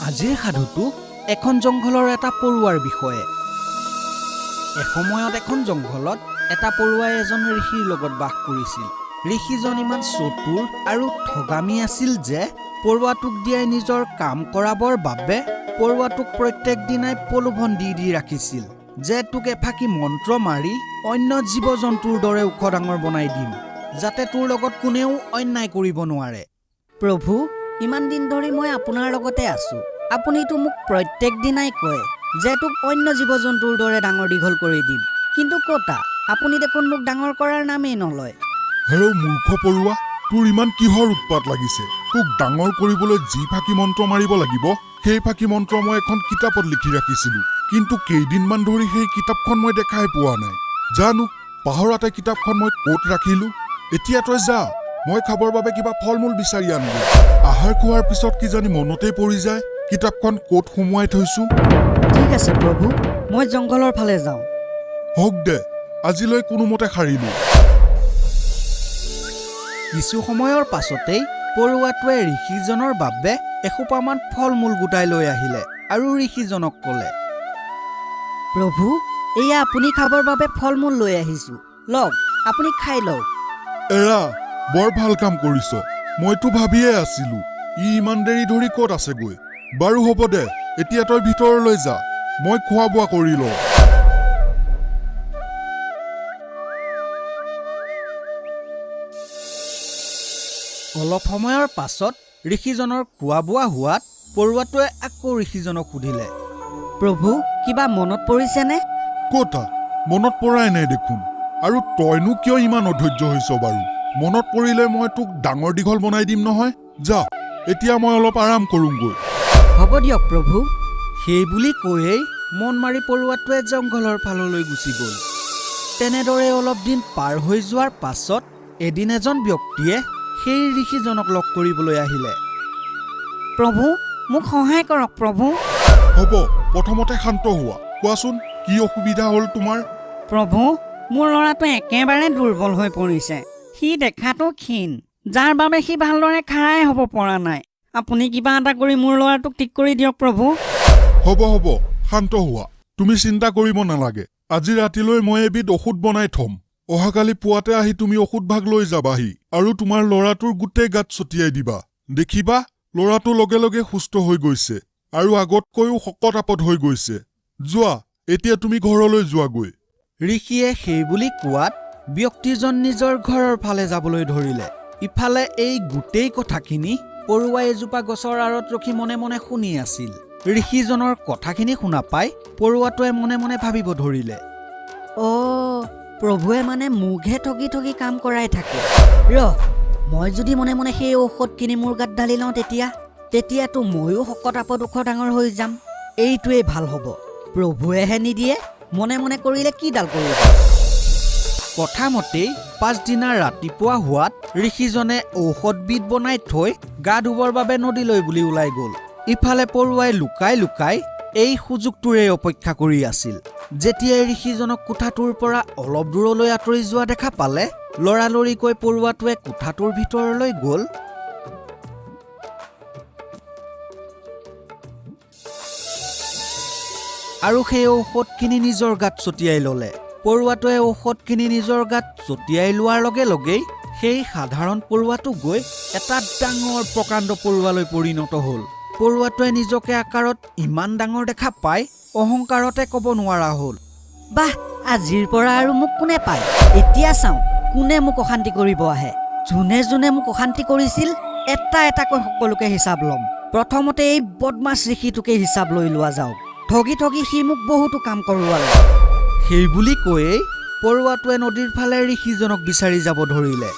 আজিৰ সাধুটো এখন জংঘলৰ এটা পৰুৱাৰ বিষয়ে। এসময়ত এখন জংঘলত এটা পৰুৱাই এজন ঋষিৰ লগত বাস কৰিছিল। ঋষিজন ইমান চতুৰ আৰু ঠগামী আছিল যে পৰুৱাটোক দিয়াই নিজৰ কাম কৰাবৰ বাবে পৰুৱাটোক প্ৰত্যেক দিনাই প্ৰলোভন দি দি ৰাখিছিল যে তোক এফাকি মন্ত্ৰ মাৰি অন্য জীৱ জন্তুৰ দৰে ওখ ডাঙৰ বনাই দিম, যাতে তোৰ লগত কোনেও অন্যায় কৰিব নোৱাৰে। প্ৰভু, ইমান দিন ধৰি মই আপোনাৰ লগতে আছোঁ। আপুনিতো মোক প্ৰত্যেক দিনাই কয় যে তোক অন্য জীৱ জন্তুৰ দৰে ডাঙৰ দীঘল কৰি দিম, কিন্তু ক'তা আপুনি দেখোন মোক ডাঙৰ কৰাৰ নামেই নলয়। হেৰৌ মূৰ্খ পৰুৱা, তোৰ ইমান কিহৰ উৎপাত লাগিছে? তোক ডাঙৰ কৰিবলৈ যি ফাঁকি মন্ত্ৰ মাৰিব লাগিব, সেই ফাঁকি মন্ত্ৰ মই এখন কিতাপত লিখি ৰাখিছিলোঁ, কিন্তু কেইদিনমান ধৰি সেই কিতাপখন মই দেখাই পোৱা নাই। জানো পাহৰাতে কিতাপখন মই ক'ত ৰাখিলোঁ। এতিয়া তই যা, মই খাবৰ বাবে কিবা ফল মূল বিচাৰি আনিলোঁ। আহাৰ খোৱাৰ পিছত কিজানি মনতেই পৰি যায় কিতাপখন ক'ত সুমুৱাই থৈছোঁ। ঠিক আছে প্ৰভু, মই জংঘলৰ ফালে যাওঁ। হওক দে, আজিলৈ কোনোমতে সাৰিলোঁ। কিছু সময়ৰ পাছতেই পৰুৱাটোৱে ঋষিজনৰ বাবে এসোপামান ফল মূল গোটাই লৈ আহিলে আৰু ঋষিজনক ক'লে, প্ৰভু, এয়া আপুনি খাবৰ বাবে ফল মূল লৈ আহিছোঁ, লওক আপুনি খাই লওক। এৰা, বৰ ভাল কাম কৰিছ। মইতো ভাবিয়ে আছিলোঁ ই ইমান দেৰি ধৰি ক'ত আছেগৈ। বাৰু হ'ব দে, এতিয়া তই ভিতৰলৈ যা, মই খোৱা বোৱা কৰি লওঁ। অলপ সময়ৰ পাছত ঋষিজনৰ খোৱা বোৱা হোৱাত পৰুৱাটোৱে আকৌ ঋষিজনক সুধিলে, প্ৰভু, কিবা মনত পৰিছেনে? ক'তা, মনত পৰাই নাই দেখোন। আৰু তইনো কিয় ইমান অধৈৰ্য হৈছ বাৰু? মনত পৰিলে মই তোক ডাঙৰ দীঘল বনাই দিম নহয়। যা, এতিয়া মই অলপ আৰাম কৰোঁগৈ। হ'ব দিয়ক প্ৰভু। সেই বুলি কৈয়েই মন মাৰি পৰুৱাটোৱে জংঘলৰ ফাললৈ গুচি গ'ল। তেনেদৰে অলপ দিন পাৰ হৈ যোৱাৰ পাছত এদিন এজন ব্যক্তিয়ে সেই ঋষিজনক লগ কৰিবলৈ আহিলে। প্ৰভু, মোক সহায় কৰক প্ৰভু। হ'ব, প্ৰথমতে শান্ত হোৱা। কোৱাচোন, কি অসুবিধা হ'ল তোমাৰ? প্ৰভু, মোৰ ল'ৰাটো একেবাৰে দুৰ্বল হৈ পৰিছে। সি দেখাটো ক্ষীণ, যাৰ বাবে সি ভালদৰে খাৰাই হ'ব পৰা নাই। আপুনি কিবা এটা কৰি মোৰ ল'ৰাটোক ঠিক কৰি দিয়ক প্ৰভু। হ'ব হ'ব, শান্ত হোৱা। তুমি চিন্তা কৰিব নালাগে। আজি ৰাতিলৈ মই এবিধ ঔষধ বনাই থ'ম। অহাকালি পুৱাতে আহি তুমি ঔষধ ভাগ লৈ যাবাহি আৰু তোমাৰ ল'ৰাটোৰ গোটেই গাত ছটিয়াই দিবা। দেখিবা ল'ৰাটো লগে লগে সুস্থ হৈ গৈছে আৰু আগতকৈও শকত আপত হৈ গৈছে। যোৱা, এতিয়া তুমি ঘৰলৈ যোৱাগৈ। ঋষিয়ে সেই বুলি কোৱাত ব্যক্তিজন নিজৰ ঘৰৰ ফালে যাবলৈ ধৰিলে। ইফালে এই গোটেই কথাখিনি পৰুৱাই এজোপা গছৰ আঁৰত ৰখি মনে মনে শুনি আছিল। ঋষিজনৰ কথাখিনি শুনা পাই পৰুৱাটোৱে মনে মনে ভাবিব ধৰিলে, অ', প্ৰভুৱে মানে মোকহে ঠগি ঠগি কাম কৰাই থাকে। ৰহ, মই যদি মনে মনে সেই ঔষধখিনি মোৰ গাত ঢালি লওঁ তেতিয়াতো ময়ো শকত আপত ওখ ডাঙৰ হৈ যাম। এইটোৱেই ভাল হ'ব। প্ৰভুৱেহে নিদিয়ে, মনে মনে কৰিলে কিডাল কৰিব? কথামতেই পাছদিনা ৰাতিপুৱা হোৱাত ঋষিজনে ঔষধবিধ বনাই থৈ গা ধুবৰ বাবে নদীলৈ বুলি ওলাই গ'ল। ইফালে পৰুৱাই লুকাই লুকাই এই সুযোগটোৰে অপেক্ষা কৰি আছিল। যেতিয়াই ঋষিজনক কোঠাটোৰ পৰা অলপ দূৰলৈ আঁতৰি যোৱা দেখা পালে, লৰালৰিকৈ পৰুৱাটোৱে কোঠাটোৰ ভিতৰলৈ গ'ল আৰু সেই ঔষধখিনি নিজৰ গাত ছটিয়াই ল'লে। পৰুৱাটোৱে ঔষধখিনি নিজৰ গাত ছটিয়াই লোৱাৰ লগে লগেই সেই সাধাৰণ পৰুৱাটো গৈ এটা ডাঙৰ প্ৰকাণ্ড পৰুৱালৈ পৰিণত হ'ল। পৰুৱাটোৱে নিজকে আকাৰত ইমান ডাঙৰ দেখা পাই অহংকাৰতে ক'ব নোৱাৰা হ'ল, বাহ, আজিৰ পৰা আৰু মোক কোনে পায়? এতিয়া চাওঁ কোনে মোক অশান্তি কৰিব আহে। যোনে যোনে মোক অশান্তি কৰিছিল এটা এটাকৈ সকলোকে হিচাপ ল'ম। প্ৰথমতে এই বদমাছ ঋষিটোকে হিচাপ লৈ লোৱা যাওক। ঠগি ঠগি সি মোক বহুতো কাম কৰোৱালে। সেই বুলি কৈয়েই পৰুৱাটোৱে নদীৰ ফালে ঋষিজনক বিচাৰি যাব ধৰিলে।